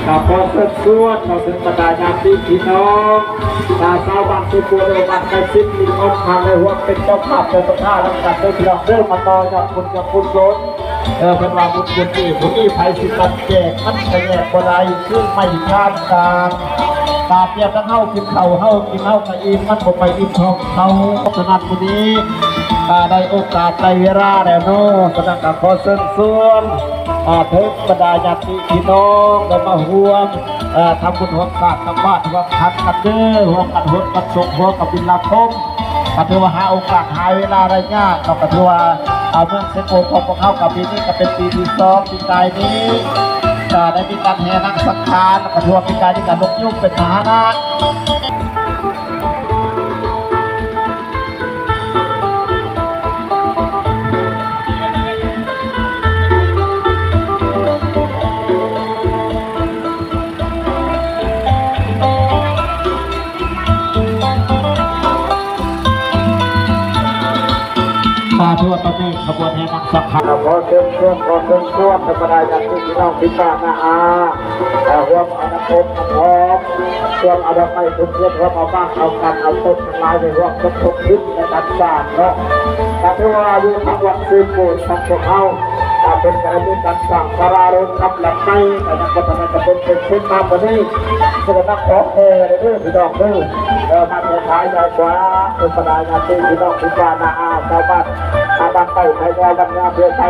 ກໍຂໍເຊີນຊວນເຂົ້າເຖິງບັນດາຍາດຕິພີ່ນ້ອງ ຊາວບ້ານເຊໂປ ແລະ ບ້ານໃກ້ຊິດ ທີ່ອອກທາງ ໄດ້ຮ່ວມເປັນເຈົ້າພາບເຈົ້າສັດທານຳກັນເດີພີ່ນ້ອງເດີ ມາຕໍ່ຍອດບຸນຍອດກຸສົນ. ເອີ ເພິ່ນວ່າບຸນບຸນນີ້ ບໍ່ມີໃຜຊິຕັດແຍກ ມັນກະແຍກບໍ່ໄດ້ ຄືໄມ້ທານການ ຕາກແຍກທັງເຮົາກິນເຂົ້າ ເຮົາກິນເຮົາກະອີ່ມ ມັນບໍ່ໄປອີ່ມທ້ອງເຂົາ. ສະນັ້ນມື້ນີ້ ກະໄດ້ໂອກາດໄດ້ເວລາແລ້ວເນາະ ສະນັ້ນກະຂໍເຊີນຊວນ ອາ ເຖິງບັນດາຍາດຕິພີ່ນ້ອງໄດ້ມາຮ່ວມ ເອີ ທຳບຸນຮ່ວມຊາດ ທຳບ້ານຮ່ວມຂັນກັນເດີ ຮ່ວມກັນຫົດກັນສົກ ຮ່ວມກັນບິນລາຄົມ ກໍຖືວ່າຫາໂອກາດຫາເວລາໄດ້ຍາກເນາະ ກໍຖືວ່າ ເອີ ເມືອງເຊໂປຂອງພວກເຮົາກໍປີນີ້ກໍເປັນປີທີສອງ ປີກາຍນີ້ກໍໄດ້ມີການແຫ່ນາງສັງຂານ ກໍຖືວ່າປີກາຍນີ້ກໍນົກຍູງເປັນພາຫະນະ. ສາທຸ ຕອນນີ້ຂະບວນແຫ່ນາງສັງຂານ ຂໍເຊີນຊວນ ຂໍເຊີນຊວນ ບັນດາຍາດຕິພີ່ນ້ອງ ພີ່ປ້ານ້າອາ ເອີ ຮ່ວມ ອາ ນ້ຳອົບນ້ຳຫອມ ເຄື່ອງອະນາໄມທຸກຊຽນ ຮ່ວມເອົາມາເອົາກັນ ເອົາຕົນທັງຫຼາຍໄດ້ຮ່ວມສົມທົບທຶນໃນການສ້າງເນາະ. ກໍຖືວ່າຢູ່ທາງວັດເຊໂປຂອງພວກເຮົາ ກໍເປັນກໍໄດ້ມີການສ້າງສາລາໂລນທຳຫຼັງໃໝ່ ກໍຍັງບໍ່ທັນໄດ້ສຳເລັດເສັດສິ້ນມາມື້ນີ້ ສະນັ້ນກໍຂໍແດ່ເດີພີ່ນ້ອງເດີ ເອີ ມາແຕ່ທ້າຍໃຫຍ່ກວ່າ ເປັນບັນດາຍາດຕິພີ່ນ້ອງ ພີ່ປ້ານ້າອາ ຊາວບ້ານ ອາ ບ້ານໃຕ້ໄທແນວ ບ້ານຍາເພື່ອໄທ.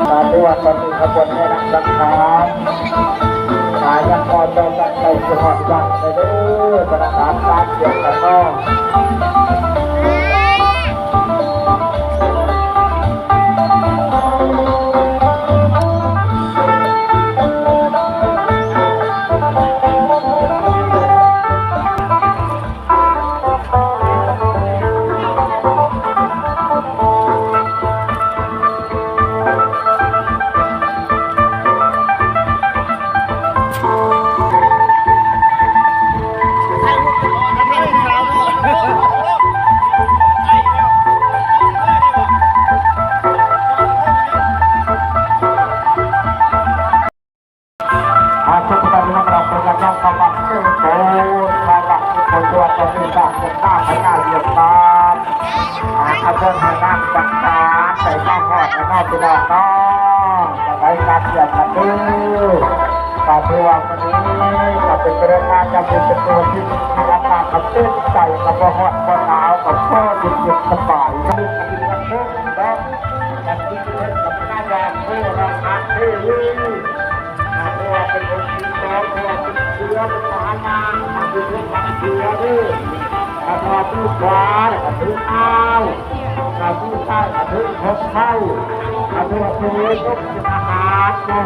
ສາທຸ ຕອນນີ້ຂະບວນແຫ່ນາງສັງຂານ ກະຍັງພໍຕໍ່ກັນໄປຈົນຮອດວັດເດີ ພະນັກງານຕາມກຽມກັນເນາະ. ອາ ເຊິ່ງຕອນນີ້ພວກເຮົາກຳລັງເຂົ້າມາເຊິ່ງໂຕ ເຂົ້າມາເຊິ່ງໂຕຕົວຕົນນີ້ ຈາກເປັນຕາພະຍາວຽດນາມ ອາ ຂະບວນແຫ່ນາງສັງຂານໄດ້ມາຮອດແລ້ວເນາະ ພີ່ນ້ອງເນາະ ຈະໄດ້ການກຽມກັນເດີ ກໍຖືວ່າມື້ນີ້ກໍເປັນເວລາຍາມເປັນຕົວທີ່ມີອາກາດກໍເປັນໃຈ ກໍບໍ່ຮ້ອນບໍ່ໜາວ ກໍພໍເຢັນໆ ສະບາຍ ເນາະ ແຕ່ທີ່ເຮັດກັບມາດາມໂຄລານເທວີ ອ່າ ເພາະວ່າເປັນອົງທີ່ສອງ ເພາະວ່າເປັນເສືອ ເປັນພາຫະນະ ເປັນເຮືອນເຮືອເດີ ອ່າ ເພາະວ່າມືຂວາກໍຖືເອົາ ອ່າ ມືຊ້າຍກໍຖືຫົກເຄົ້າ ອ່າ ເພາະວ່າເປັນນົກເປັນອາຫານເນາະ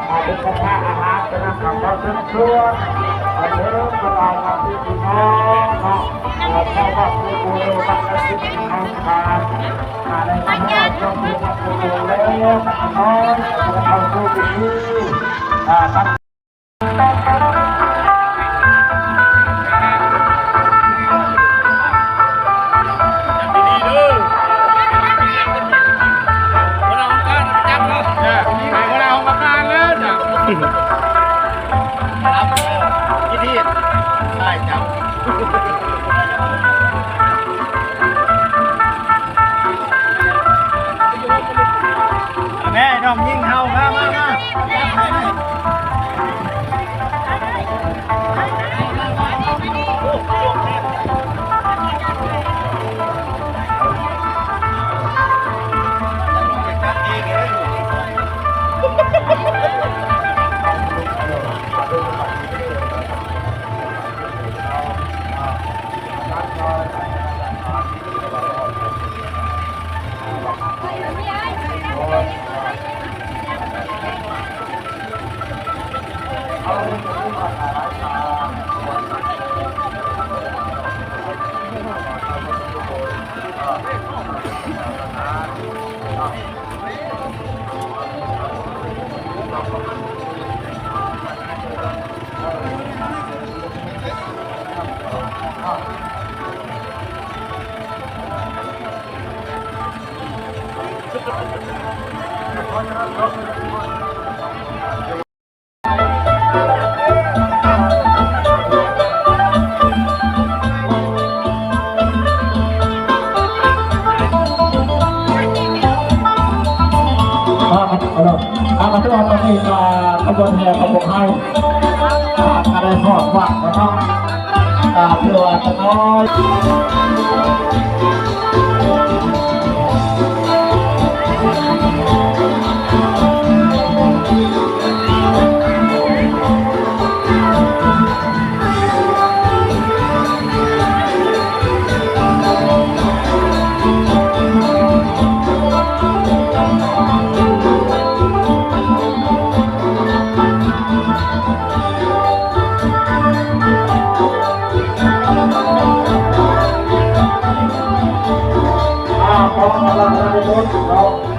ອ່າ ເປັນກະທະອາຫານ ສະນັ້ນກໍຂໍເຊີນຊວນ ອ່າ ເດີ ບັນດາຍາດຕິພີ່ນ້ອງເນາະ ອ່າ ຊາວບ້ານໃນໝູ່ເຮົາ ບ້ານກະສິດ ເຮົາ ແມ່ນ້ອງຍິງເຮົາ ມາ ມາ ມາ ຈັບໃຫ້ ມາ ນີ້ກໍຂະບວນແຫ່ຂອງພວກເຮົາ ອ່າ ກໍໄດ້ຮອດວັດແລ້ວເນາະ ກໍຖືວ່າຈະນ້ອຍ ອ່າ ຂໍຕ້ອນຮັບທ່ານຜູ້ຊົມເນາະ.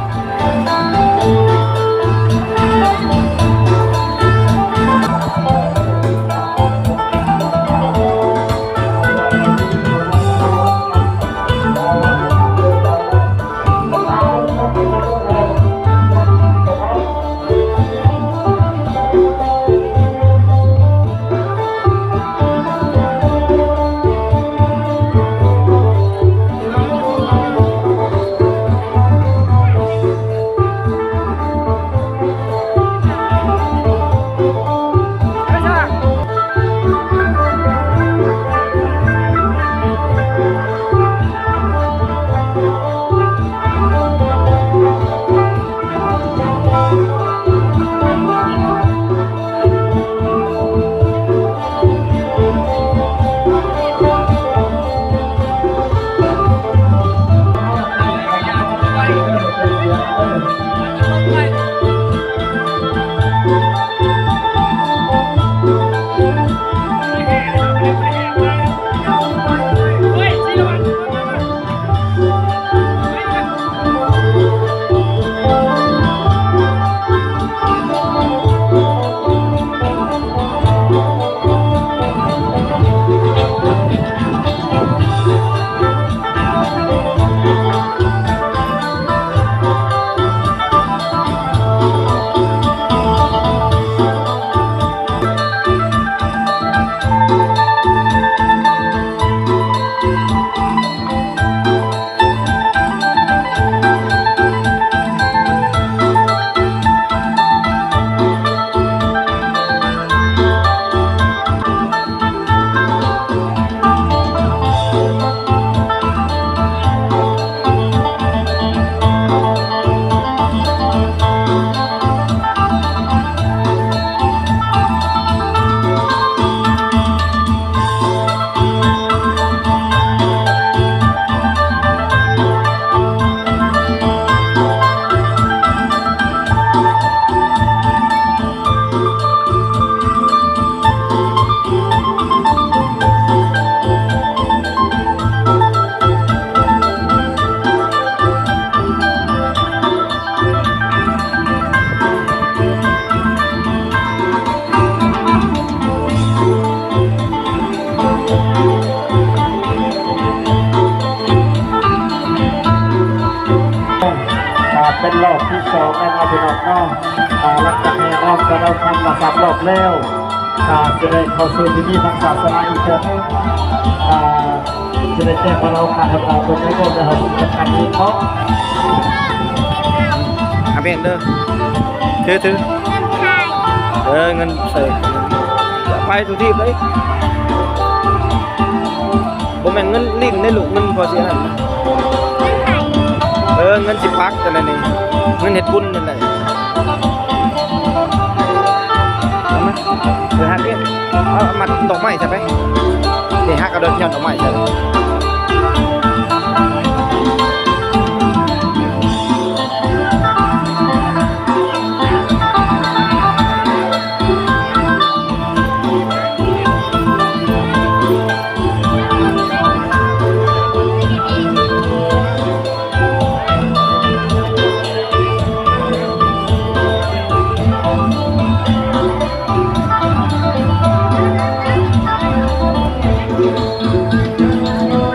ອ່າ ເປັນລອບທີສອງແລ້ວເນາະ ພີ່ນ້ອງເນາະ. ອ່າ ຫຼັງຈາກແຫ່ອ້ອມກະດອງຄຳມາສາມລອບແລ້ວ ອ່າ ຈະໄດ້ເຂົ້າສູ່ພິທີທາງສາສະໜາອີກເທື່ອໜຶ່ງ ອ່າ ຈະໄດ້ແຈ້ງວ່າເຮົາຂາດເວລາຕົວໃດບໍ່ໄດ້ເຮົາຈັດການເອງເນາະ. ອາເມນເດີ ຖື ຖື ເອີ ເງິນໃສ່ ໄປທຸກທີ່ໄປ ບໍ່ແມ່ນເງິນຫຼິ້ນໃດລູກ ເງິນພໍຊິອັນນັ້ນ ເອີ ເງິນຊິປັກ ແຕ່ນັ້ນເອງ ເງິນເຮັດບຸນນັ້ນແຫຼະ. ເອົາມາ ໄປຫາເດ ເອົາມັດດອກໄມ້ຊະໄປ ເດ ຫາກະດອກ ຍ້ອນດອກໄມ້ຊະ. ອ່າ